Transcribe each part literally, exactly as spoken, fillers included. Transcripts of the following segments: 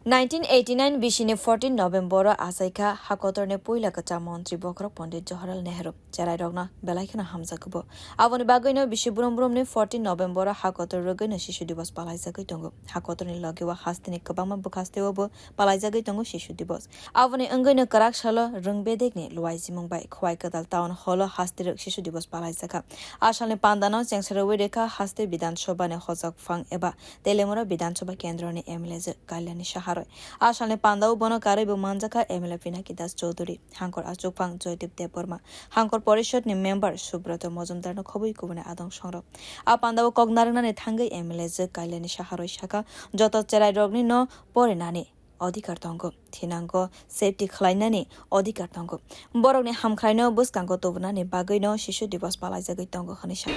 Nineteen eighty nine bisini fourteen November o achaikha hakotorni puila kwcham montri bokhorok Pondit Jawaharlal Nehru. Cherairokno belai kheno hamjakgo. Aboni bagwino bisi brum brumni fourteen November o hakotor rwgwino Sishu Divas palaijagwi tongo. Hakotorni logeo hasteni kwbangma bwkhasteo bo palaijagwi tongo Sishu Divas. Aboni wngwino kwrak salo rwng bedekni luaijimung bai Khowai Kwtal Town Hall o haste rwk Sishu Divas palaijakha. A salni pandano chengsa rwui rwkha haste Bidhan Sabha ni hojak phang eba Telemura Bidhan Sabha kendroni M L A je Kalyani Saharoi. A salni pandao bono karwi bo manjakha M L A Pinaki Das Chaudhuri, Hangkor Achukphang Joydeep Debbarma, Hangkor Porishod ni member Subroto Mojumdar no khobwi kubuni adong songrok. A pandao kok narwknani thangwi M L A je Kalyani Saharoi sakha, joto cherairokni no porinani odhikar tongo, thinango safety khlainani odhikar tongo. Borokni hamkhraino bwskango tubunani bagwino Sishu Divas palaijagwi tongo hwnwi sa.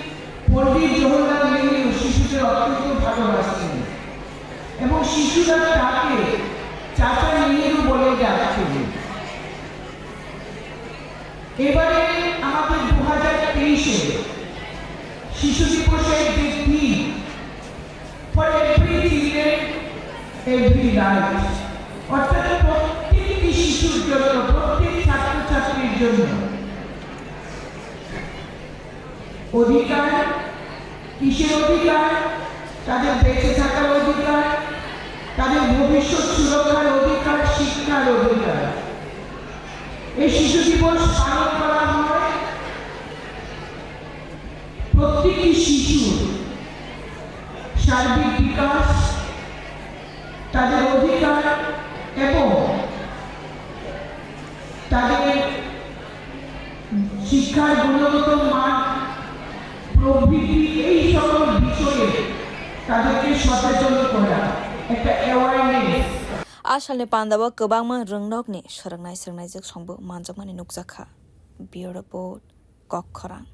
Pandit জওহরলাল নেহেরু শিশুদের অত্যন্ত ভালোবাসতেন এবং শিশুরা তাকে চাচা নেহেরু বলে ডাকতেন। এবারে আমাদের দু হাজার তেইশে শিশু দিবসের যে theme, for every children every right, অর্থাৎ প্রত্যেকটি শিশুর জন্য, প্রত্যেক ছাত্রছাত্রীর জন্য অধিকার। কিসের অধিকার? তাদের বেঁচে থাকার অধিকার, তাদের ভবিষ্যৎ সুরক্ষার অধিকার, শিক্ষার অধিকার। এই শিশু দিবস পালন করা হয় প্রত্যেকটি শিশুর সার্বিক বিকাশ, তাদের অধিকার এবং তাদের শিক্ষার গুণগত মান প্রভৃতি এই সকল বিষয়ে তাদেরকে সচেতন করা, একটা awareness. A salni pandao kwbangma rwngnokni swrwngnai swrwngnaijwk songbo manjakmani nukjakha. Bureau Report, Kokkhorang.